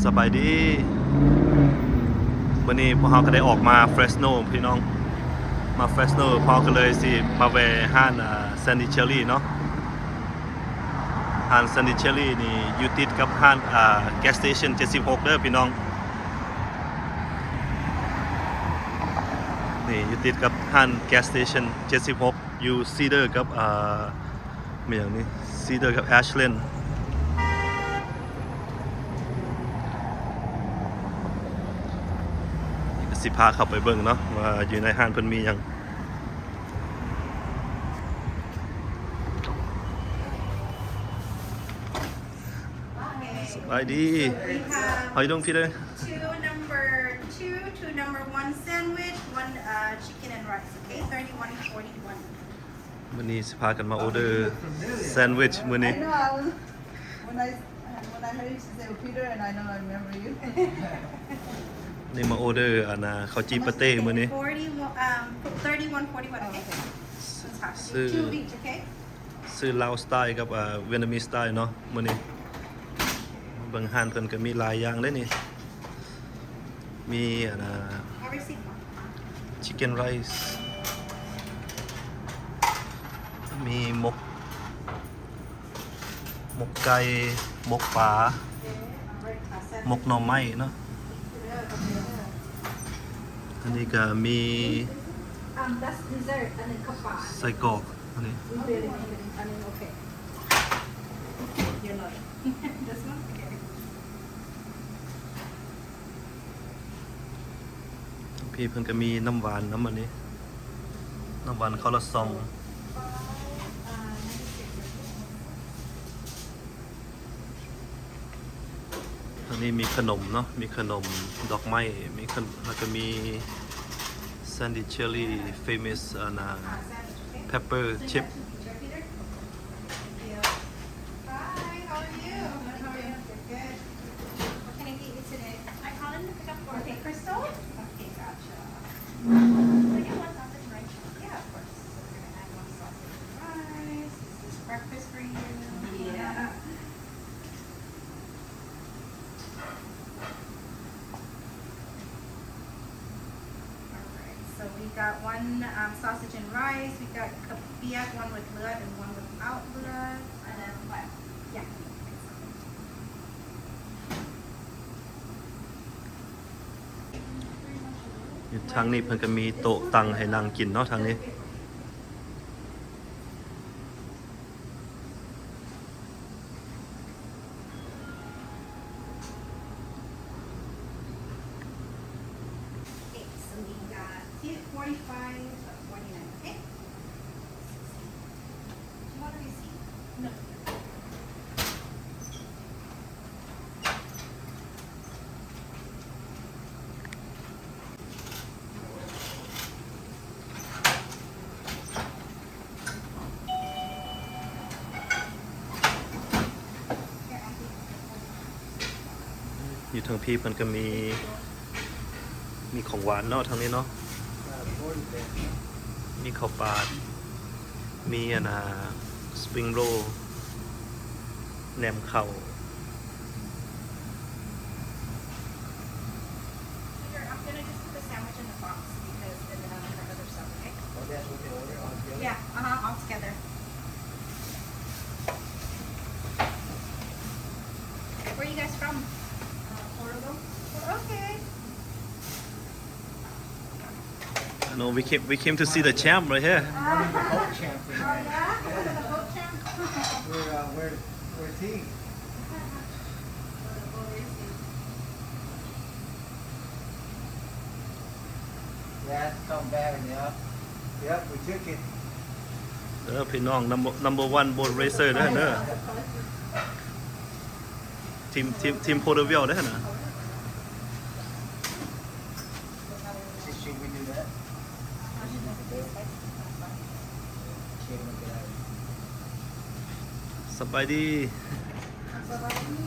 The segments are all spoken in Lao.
ສະບາຍດີ ມື້ນີ້ພວກເຮົາກໍໄດ້ອອກມາເຟຣສໂນພີ່ນ້ອງ ມາເຟຣສໂນ ພວກເຮົາກໍເລີຍຊິມາແວ່ຮ້ານ ອ່າ Sandy Cherry ເນາະ. ຮ້ານ Sandy Cherry ນີ້ຢູ່ຕິດກັບຮ້ານ ອ່າ Gas Station ເຈັດສິບຫົກເດີພີ່ນ້ອງ. ນີ້ຢູ່ຕິດກັບຮ້ານ Gas Station ເຈັດສິບຫົກ ຢູ່ Cedar ກັບ ອ່າ ແມ່ນຫຍັງນີ້ Cedar ກັບ Ashland. ນີ້ກໍຊິພາເຂົ້າໄປເບິ່ງເນາະ ວ່າຢູ່ໃນຮ້ານເພິ່ນມີຫຍັງ. ສະບາຍດີ. ສະບາຍດີ. How you doing, Peter? Two number two, two number one sandwich, one, uh, chicken and rice, okay? Thirty-one forty-one. ມື້ນີ້ຊິພາກັນມາອໍເດີແຊນວິດມື້ນີ້. I know, I was, when I, when I heard you say Peter, and I know I remember you. ນີ້ມາອໍເດີອັນນ່າ ເຂົ້າຈີ່ປາເຕ້ມື້ນີ້. Forty-one, um, thirty-one forty-one, okay? ຊື້ Two of each, okay? ຊື້ລາວສະໄຕກັບ ອ່າ ຫວຽດນາມີສະໄຕເນາະມື້ນີ້. ເບິ່ງຮ້ານເພິ່ນກໍມີຫຼາຍຢ່າງເດ້ນີ້ ມີອັນນ່າ chicken rice ມີໝົກ ໝົກໄກ່ ໝົກປາ ໝົກໜໍ່ໄມ້ເນາະ. ອັນນີ້ກໍມີ um, that's dessert, and then ເຂົ້າປາ ໄສ້ກອກ ອັນນີ້ okay. This one? Okay. ພີ່ເພິ່ນກໍມີນ້ຳຫວານນຳ ອັນນີ້ ນ້ຳຫວານຄາວລະຊອງ. ອັນນີ້ມີຂະໜົມເນາະ ມີຂະໜົມດອກໄມ້ ມີຂະ ແລ້ວກໍມີ Sandy Cherry famous ອັນນ່າ pepper chip. Hi, how are you? Good, how are you? Good, good. What can I get you today? I call in to pick up for, okay, Crystal? Okay, gotcha. Can I get one sausage and rice? Yeah, of course. So we're gonna add one sausage and rice. This is breakfast for you. Yeah. All right, so we got one, um, sausage and rice. We got ເຂົ້າປຽກ one with ເລືອດ and one without ເລືອດ. And then what? Yeah. ຢູ່ທາງນີ້ເພິ່ນກໍມີໂຕະຕັ່ງໃຫ້ນັ່ງກິນເນາະ ທາງນີ້. Okay, so we got forty-five forty-nine, okay? Do you want a receipt? No. ຢູ່ທາງພີ້ເພິ່ນກໍມີ ມີຂອງຫວານເນາະ ທາງນີ້ເນາະ ມີເຂົ້າປາດ ມີອັນນ່າ ສະປຣິງໂຣລ ແໜມເຂົ້າ. Peter, I'm gonna just put the sandwich in the box because then, um, the other stuff, okay? Oh, that's what they order all together? Yeah, uh-huh, all together. Where are you guys from? Uh, Portugal. Okay. I know we came, we came to see the champ right here. Champ. Oh, yeah? The boat champ? We're, uh, we're, we're team. Yeah, it's come back, yeah. Yep, we took it. ເດີພີ່ນ້ອງ number, number one boat racer ເດີ ເດີ team, team, team Porterville ເດີນະ. ສະບາຍດີ. ສະບາຍດີ.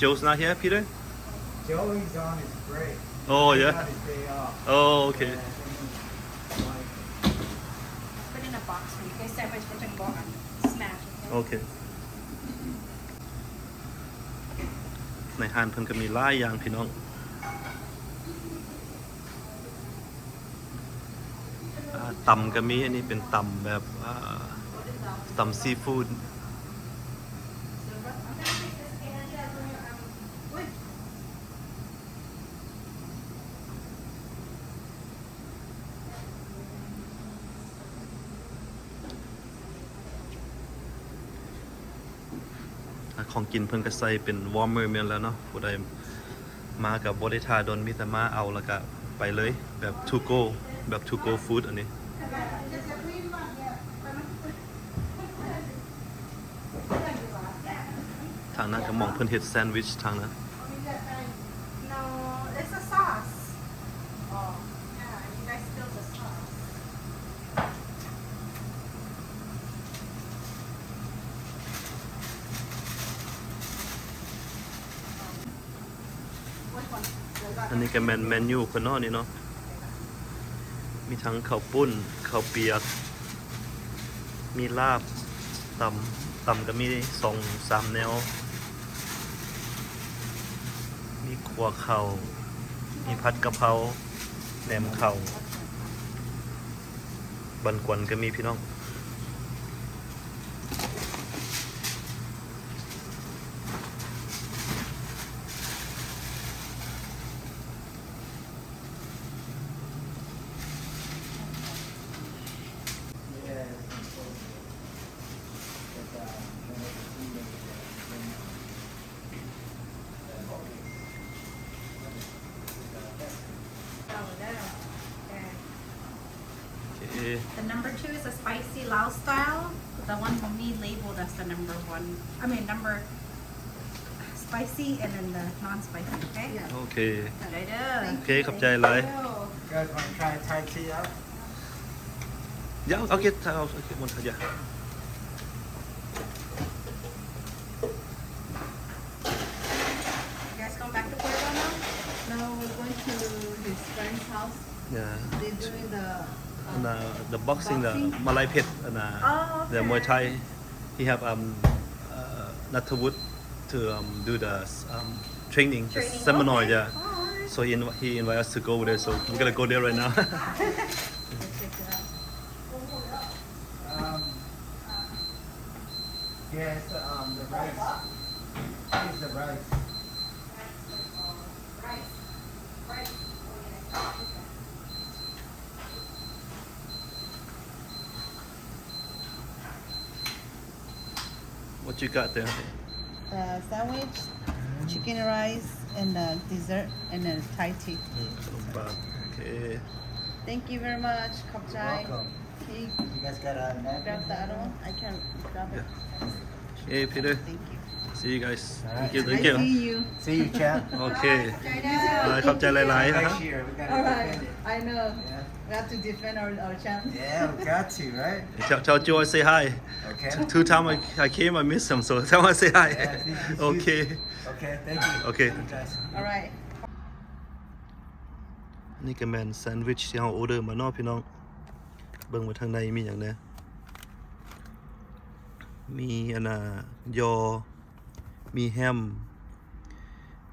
Joe's not here, Peter? All he's on is break. Oh, yeah? He's on his day off. Oh, okay. Yeah, and he's like, put in a box for you. Guys, sandwich, put in a box. Smash, okay? Okay. ໃນຮ້ານເພິ່ນກໍມີຫຼາຍຢ່າງ ພີ່ນ້ອງ. ອ່າ ຕຳກໍມີ ອັນນີ້ເປັນຕຳແບບ ອ່າ ຕຳຊີຟູດ. ອ່າ ຂອງກິນເພິ່ນກໍໃສ່ເປັນ warmer ແມ່ນແລ້ວເນາະ, ຜູ້ໃດມາກໍບໍ່ໄດ້ຖ້າດົນ ມີແຕ່ມາເອົາແລ້ວກໍໄປເລີຍ ແບບ to go ແບບ to go food ອັນນີ້. ທາງນັ້ນກໍໝ່ອງເພິ່ນເຮັດແຊນວິດທາງນັ້ນ. No, it's a sauce. Oh, yeah, you guys spilled the sauce. ອັນນີ້ກໍແມ່ນເມນູເພິ່ນເນາະ ນີ້ເນາະ, ມີທັງເຂົ້າປຸ້ນ ເຂົ້າປຽກ ມີລາບ ຕຳ ຕຳກໍມີສອງສາມແນວ ມີຂົ້ວເຂົ້າ ມີຜັດກະເພົາ ແໜມເຂົ້າ ບັນກວນກໍມີ ພີ່ນ້ອງ. ໂອເຄ The number two is a spicy Lao style. The one for me labeled as the number one. I mean, number spicy and then the non-spicy, okay? Yeah. ໂອເຄ ໄດ້ເດີ. ໂອເຄ ຂອບໃຈຫຼາຍ. You guys wanna try Thai tea out? Yeah, I'll get, I'll, I'll get one. Yeah. You guys going back to Puerto now? No, we're going to his friend's house. Yeah. They're doing the, um, and, uh, the boxing, the boxing. ມາໄລເພັດ and, uh, oh, okay. The Muay Thai. He have, um, uh, Nathawut to, um, do the, um, training, the seminar, okay. Yeah. All right. So he inv-, he invite us to go over there, so we're gonna go there right now. We'll check it out. Um, yes, um, the rice. Here's the rice. What you got there? Uh, sandwich, chicken rice, and, uh, dessert, and then Thai tea. ອືມ ຂະໜົມປາ ໂອເຄ Thank you very much. ຂອບໃຈ. You're welcome. Can you You guys got a napkin? Grab the other one? I can grab it. Yeah. Hey, Peter. Thank you. See you guys. All right. Thank you, thank you. Nice seeing you. See you, champ. Okay. All right, ຂອບໃຈຫຼາຍໆ Next year, we gotta defend it. All right. I know. Yeah. We have to defend our, our champ. Yeah, we got to, right? Tell, tell Joy say hi. Okay. Two, two time I, I came, I miss him, so tell him I say hi. Yeah, I think he's Okay. Okay, thank you. Okay. Thank you, guys. All right. ນີ້ກໍແມ່ນແຊນວິດທີ່ເຮົາອໍເດີມາເນາະ ພີ່ນ້ອງ. ເບິ່ງວ່າທາງໃນມີຫຍັງແດ່. ມີອັນນ່າ ຍໍ ມີແຮມ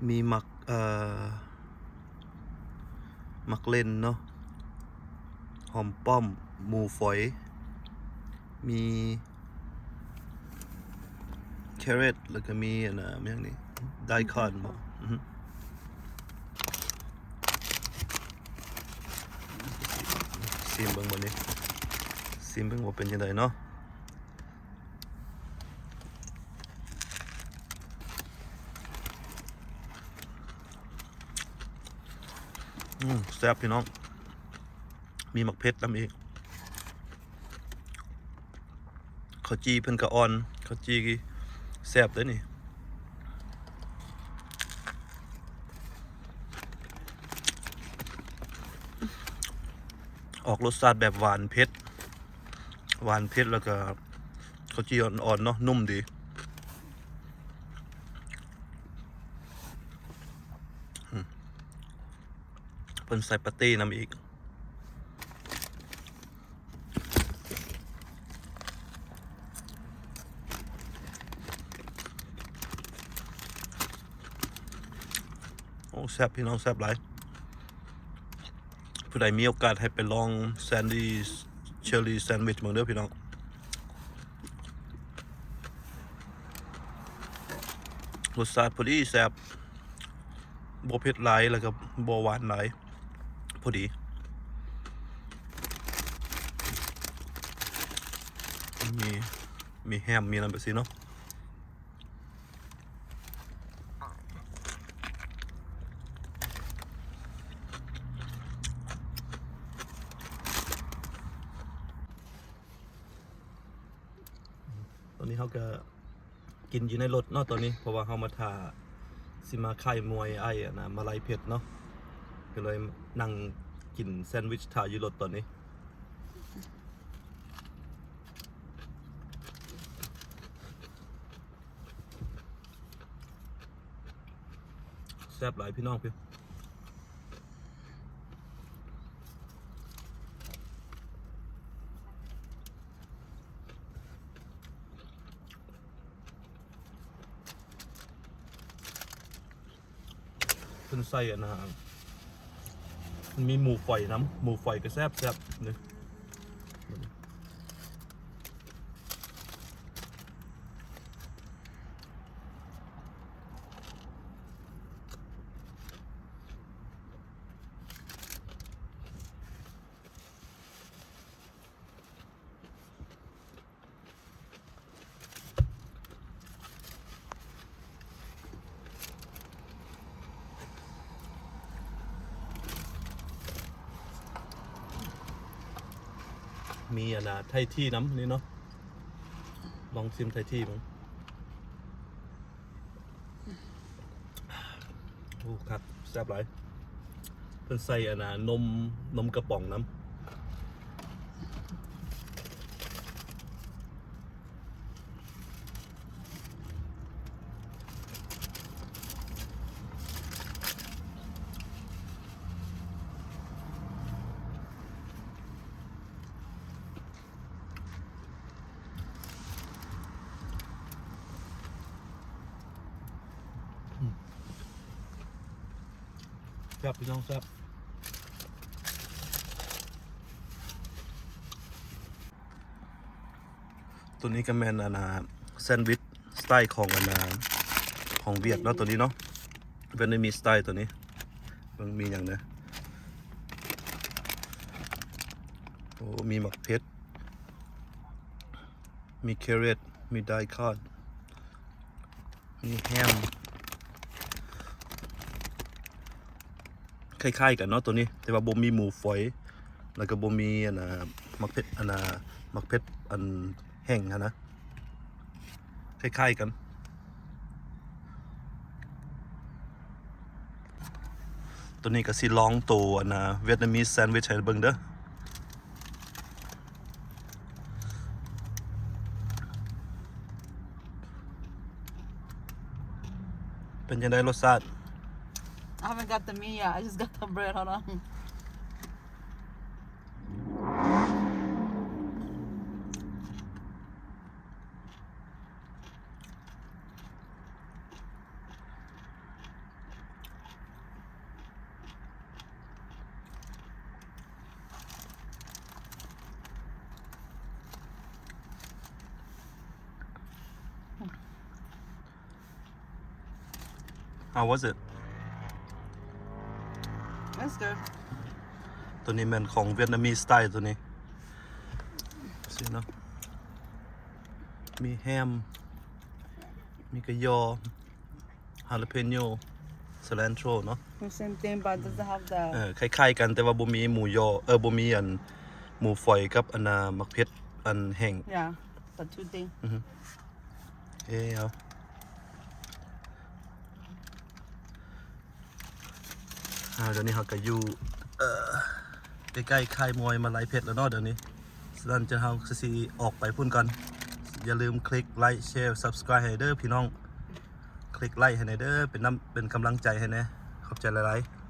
ມີໝາກ ເອີ ໝາກເລັ່ນເນາະ ຫອມປ້ອມ ໝູຝອຍ ມີແຄຣອດ ແລ້ວກໍມີອັນນ່າ ແມ່ນຫຍັງນີ້ ໄດຄອນບໍ? ອືຮຶ ຊີມເບິ່ງບັດນີ້ ຊີມເບິ່ງວ່າເປັນຈັ່ງໃດເນາະ. ອືມ ແຊບ ພີ່ນ້ອງ ມີໝາກເຜັດນຳອີກ. ເຂົ້າຈີ່ເພິ່ນກໍອ່ອນ ເຂົ້າຈີ່ແຊບເດ້ນີ້ ອອກລົດຊາດແບບຫວານເຜັດ ຫວານເຜັດ ແລ້ວກໍເຂົ້າຈີ່ອ່ອນໆເນາະ ນຸ້ມດີ. ອືມ ເພິ່ນໃສ່ປາເຕ້ນຳອີກ. ໂອ້ ແຊບພີ່ນ້ອງ ແຊບຫຼາຍ. ຜູ້ໃດມີໂອກາດໃຫ້ໄປລອງແຊນດີ ເຊີຣີແຊນວິດເບິ່ງເດີພີ່ນ້ອງ. ລົດຊາດພໍດີແຊບ ບໍ່ເຜັດຫຼາຍ ແລ້ວກໍບໍ່ຫວານຫຼາຍ ພໍດີ. ມີ ມີແຮມ ມີຫຍັງແບບຊີ້ເນາະ. ຕອນນີ້ເຮົາກໍກິນຢູ່ໃນລົດເນາະຕອນນີ້ ເພາະວ່າເຮົາມາຖ້າ ຊິມາຄ້າຍມວຍອ້າຍອັນນະ ມາໄລເພັດເນາະ ກໍເລີຍນັ່ງກິນແຊນວິດຖ້າຢູ່ລົດຕອນນີ້. ແຊບຫຼາຍພີ່ນ້ອງພີ່. ເພິ່ນໃສ່ອັນນະ ມັນມີໝູຝອຍນຳ ໝູຝອຍກໍແຊບໆ ນີ້. ມີອັນນະ ໄທທີນຳນີ້ເນາະ ລອງຊີມໄທທີເບິ່ງ. ໂອ້ ຄັກ ແຊບຫຼາຍ. ເພິ່ນໃສ່ອັນນະ ນົມ ນົມກະປ໋ອງນຳ. ອືມ ແຊບພີ່ນ້ອງ ແຊບ. ໂຕນີ້ກໍແມ່ນອັນນະ ແຊນວິດສະໄຕຂອງອັນນະ ຂອງຫວຽດເນາະ ໂຕນີ້ເນາະ ຫວຽດນາມີສະໄຕໂຕນີ້. ເບິ່ງມີຫຍັງແດ່. ໂອ້ ມີໝາກເຜັດ ມີແຄຣອດ ມີໄດຄອນ ມີແຮມ ຄ້າຍໆກັນເນາະໂຕນີ້ ແຕ່ວ່າບໍ່ມີໝູຝອຍ ແລ້ວກໍບໍ່ມີອັນນະ ໝາກເຜັດ ອັນນະ ໝາກເຜັດອັນແຫ້ງຫັ້ນນະ ຄ້າຍໆກັນ. ໂຕນີ້ກໍຊິລອງໂຕອັນນະ ຫວຽດນາມີສແຊນວິດໃຫ້ເບິ່ງເດີ. ເປັນຈັ່ງໃດລົດຊາດ? I haven't got the meat yet. I just got the bread. Hold on. How was it? That's good. ໂຕນີ້ແມ່ນຂອງຫວຽດນາມີສະໄຕໂຕນີ້ ຊີ້ເນາະ ມີແຮມ ມີກະຍໍ ຮາລາເປໂຍ ຊິແລນໂທຣເນາະ The same thing, but doesn't have the ເອີ ຄ້າຍໆກັນ ແຕ່ວ່າບໍ່ມີໝູຍໍ ເອີ ບໍ່ມີອັນ ໝູຝອຍກັບອັນນາ ໝາກເຜັດອັນແຫ້ງ Yeah, the two thing. ອືຮຶ ເອີ ເອົາ ເຮົາ ດຽວນີ້ເຮົາກໍຢູ່ ເອີ ໃກ້ໆ ຄ້າຍມວຍມາໄລເພັດແລ້ວເນາະ ດຽວນີ້. ສະນັ້ນ ຈະ ເຮົາຊິອອກໄປພຸ້ນກ່ອນ. ຢ່າລືມຄລິກໄລ ແຊ ຊັບສະໄຄຣບ ໃຫ້ເດີພີ່ນ້ອງ. ຄລິກໄລໃຫ້ແດ່ເດີ ເປັນນຳ ເປັນກຳລັງໃຈໃຫ້ແດ່. ຂອບໃຈຫຼາຍໆ.